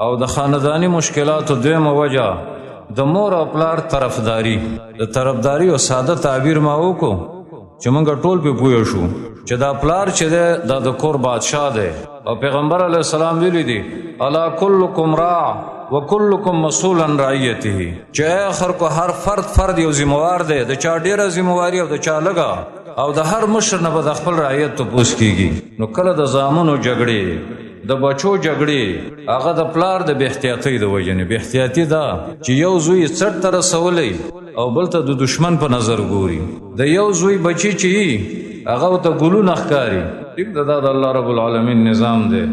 او د خاندانی مشکلاتو دویمه وجه د مور او پلار طرفداري. د طرفداري او ساده تعبیر ما وکړو چې موږ ټول په پوه شو چې دا پلار چې دی دا د کور بادشاه دی، او پیغمبر علیه السلام ویلي دي الا کلکم راع وکلکم مسؤول عن رعیته، چې اخر کو هر فرد فرد یو ذمہوار دی، د چا ډیره ذمہواری او د چا لږه، او د هر مشر نه به د خپل رعیت تپوس کیږي. نو کله د زامنو جګړې، د بچو جګړې، هغه د پلار د بې احتیاطۍ د وجې نه. بې احتیاطي دا چې یو زوی څټ ته رسولی او بل ته د دشمن په نظر ګوري. د یو زوی بچی چې هغه ورته ګلونه ښکاري، ټیک ده، دا د الله رب العالمین نظام دی،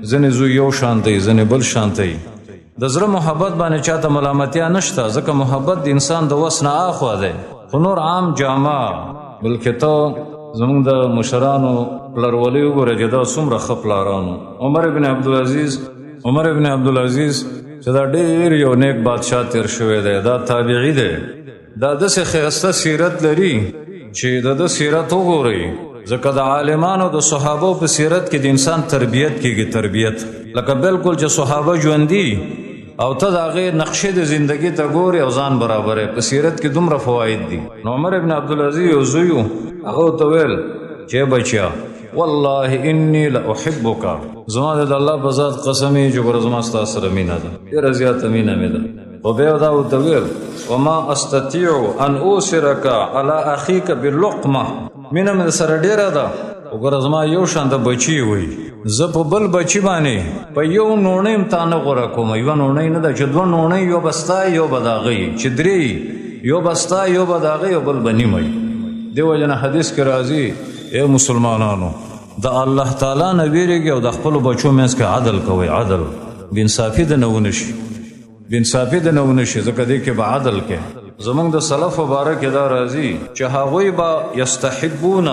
ځینې زوی یو شان دی، ځینې بل شان دی. د زړه محبت باندې چاته ملامتیا نشته، ځکه محبت د انسان د وس نه اخوا دی. خو نور عام جامه، بلکې ته زمونږ د مشرانو پلرولۍ وګوره چې دا څومره ښه پلارانو. عمر ابن عبدالعزیز چې دا ډېر یو نیک بادشاه تیر شوی دی، دا تابعي دی، دا داسې ښایسته سیرت لري چې د ده سیرت وګورئ، ځکه د عالمانو د صحابو په سیرت کې د انسان تربیت کیږي، تربیت لکه بالکل چې صحابه ژوندي او ته د هغې نقشې د زندګي ته ګورې او ځان برابرې. په سیرت کې دومره فواید دي. نو عمر ابن عبدالعزیز یو زوی و، هغه ورته ویل چې بچیا والله انی لاحبک، زما د الله په ذات قسم یې چې ګوره زما ستا سره مینه ده، ډېره زیاته مینه مې ده. خو بیا دا ورته ویل وما استطیع ان اوثرک علی اخیک بلقمه، مینه مې سره ډېره ده، وګوره زما یو شان د بچی وي، زه په بل بچی باندې په یو نوڼۍ هم تا نه غوره کوم. یوه نوڼۍ نه ده چې دوه نوڼۍ، یو به ستا یو به د هغه وي، چې درې یو به ستا یو به د هغه یو بل به نیمه وي. دې وجې نه حدیث کې راځي ای مسلمانانو د الله تعالی نه ویرېږئ او د خپلو بچو منځ کې عدل کوئ. عدل، بېانصافي د نه ونه شي، بېانصافي د نه ونه شي، ځکه دې کې به عدل کې. زمونږ د سلف مبارک دا راځي چې هغوی به یستحبون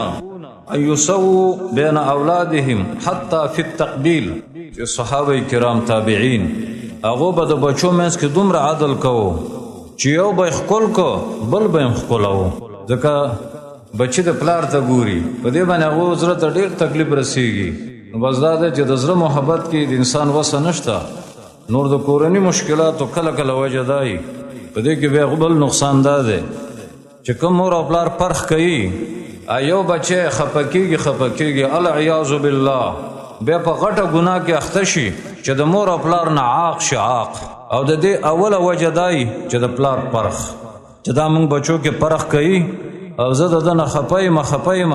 ان یسووا بین اولادهم حتی فی التقبیل، چې صحابه کرام تابعین هغو به د بچو منځ کې دومره عدل کوو چې یو به یې ښکل کو بل به یې هم ښکلوو، ځکه بچی د پلار ته ګوري، په دې باندې هغو زړه ته ډېر تکلیف رسیږي. نو بس دا دی چې د زړه محبت کې د انسان وسه نشته. نور د کورني مشکلاتو کله کله وجه دی، په دې کې بیا بل نقصان دا دی چې کوم مور او پلار پرخ کوي، یو بچی خفه کېږي خفه کېږي، العیاذ بالله، بیا په غټه ګناه کې اخته شي چې د مور او پلار نه عاق شي، عاق. او د دې اوله وجه دی چې د پلار پرخ، چې دا موږ بچو کې پرخ کوي او زه د ده نه خفه یم خفه یم،